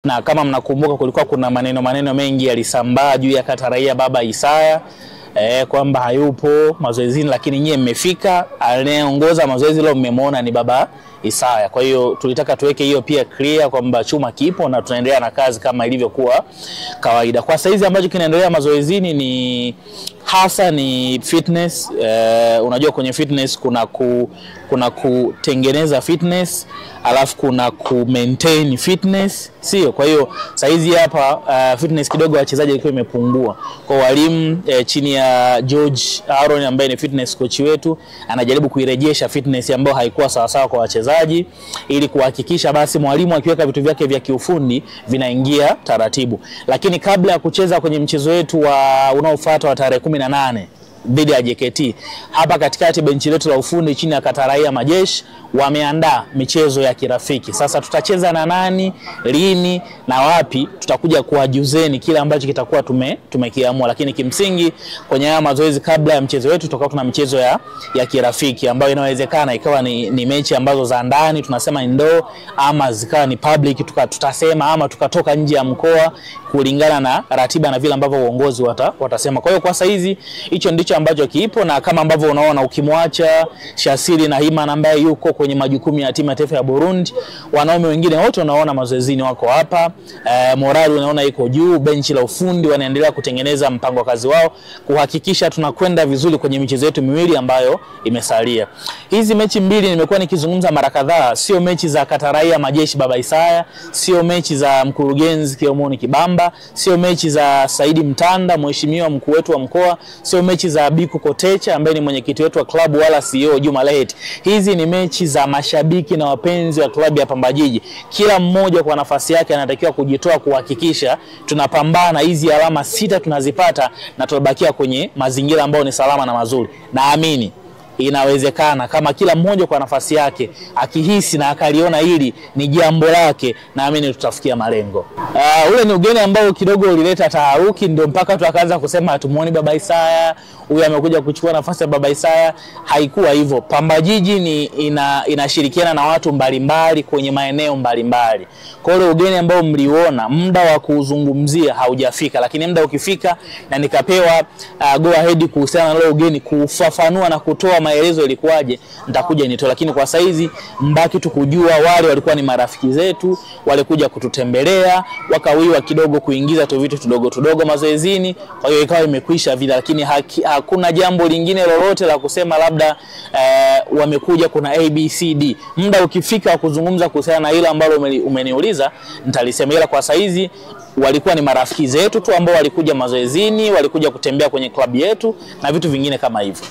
Na kama mnakumbuka kulikuwa kuna maneno mengi yalisambaa juu ya Kataraia Baba Isaya, kwamba hayupo mazoezini, lakini nyie mmefika, anayeongoza mazoezi leo mmemwona ni Baba Isaya. Kwa hiyo tulitaka tuweke hiyo pia clear kwamba chuma kipo na tunaendelea na kazi kama ilivyokuwa kawaida. Kwa saizi ambacho kinaendelea mazoezini ni hasa ni fitness. Unajua kwenye fitness kuna kutengeneza fitness, alafu kuna ku maintain fitness, sio? Kwa hiyo saizi hapa fitness kidogo wachezaji ilikuwa imepungua. Kwa walimu chini ya George Aaron ambaye ni fitness coach wetu anajaribu kuirejesha fitness ambayo haikuwa sawa sawa kwa wachezaji, ili kuhakikisha basi mwalimu akiweka vitu vyake vya kiufundi vinaingia taratibu. Lakini kabla ya kucheza kwenye mchezo wetu wa unaofuata wa tarehe 18 dhidi ya JKT, hapa katikati benchi letu la ufundi chini ya Kataraia Majeshi wameandaa michezo ya kirafiki. Sasa tutacheza na nani, lini na wapi, tutakuja kuwajuzeni kile ambacho kitakuwa tumekiamua. Lakini kimsingi kwenye haya mazoezi kabla ya mchezo wetu tutakuwa tuna michezo ya kirafiki ambayo inawezekana ikawa ni mechi ambazo za ndani tunasema indoor, ama zikawa ni public tutasema, ama tukatoka nje ya mkoa kulingana na ratiba na vile ambavyo uongozi watasema. Kwa hiyo kwa saizi hicho ndicho ambacho kipo, na kama ambavyo unaona ukimwacha Shasiri na Himan ambaye yuko kwenye majukumu ya timu ya taifa ya Burundi, wanaume wengine wote unaona mazoezini wako hapa. Morali unaona iko juu, benchi la ufundi wanaendelea kutengeneza mpango wa kazi wao kuhakikisha tunakwenda vizuri kwenye michezo yetu miwili ambayo imesalia. Hizi mechi mbili nimekuwa nikizungumza mara kadhaa, sio mechi za Kataraia Majeshi Baba Isaya, sio mechi za mkurugenzi Kiomoni Kibamba, sio mechi za Saidi Mtanda mheshimiwa mkuu wetu wa mkoa, sio mechi za Biku Kotecha ambaye ni mwenyekiti wetu wa klabu, wala CEO Juma Lehet. Hizi ni mechi za mashabiki na wapenzi wa klabu ya Pamba Jiji. Kila mmoja kwa nafasi yake anatakiwa kujitoa kuhakikisha tunapambana hizi alama 6 tunazipata na tunabakia kwenye mazingira ambayo ni salama na mazuri. Naamini inawezekana kama kila mmoja kwa nafasi yake akihisi na akaliona hili ni jambo lake, naamini tutafikia malengo. Ule ni ugeni ambao kidogo ulileta taharuki, ndio mpaka tukaanza kusema hatumuoni Baba Isaya, huyu amekuja kuchukua nafasi ya Baba Isaya. Haikuwa hivyo. Pamba Jiji ni inashirikiana na watu mbalimbali kwenye maeneo mbalimbali. Kwa hiyo ugeni ambao mliona muda wa kuuzungumzia haujafika, lakini muda ukifika na nikapewa go ahead kuhusiana na ugeni kufafanua na kutoa maelezo ilikuwaje, nitakuja nitoe. Lakini kwa saizi mbaki tu kujua wale walikuwa ni marafiki zetu, walikuja kututembelea, wakawiwa kidogo kuingiza tu vitu tudogo tudogo mazoezini, kwa hiyo ikawa imekwisha vile. Lakini hakuna jambo lingine lolote la kusema labda wamekuja kuna ABCD. Muda ukifika wa kuzungumza kuhusiana na hilo ambalo umeniuliza nitalisema, ila kwa saizi walikuwa ni marafiki zetu tu ambao walikuja mazoezini, walikuja kutembea kwenye klabu yetu na vitu vingine kama hivyo.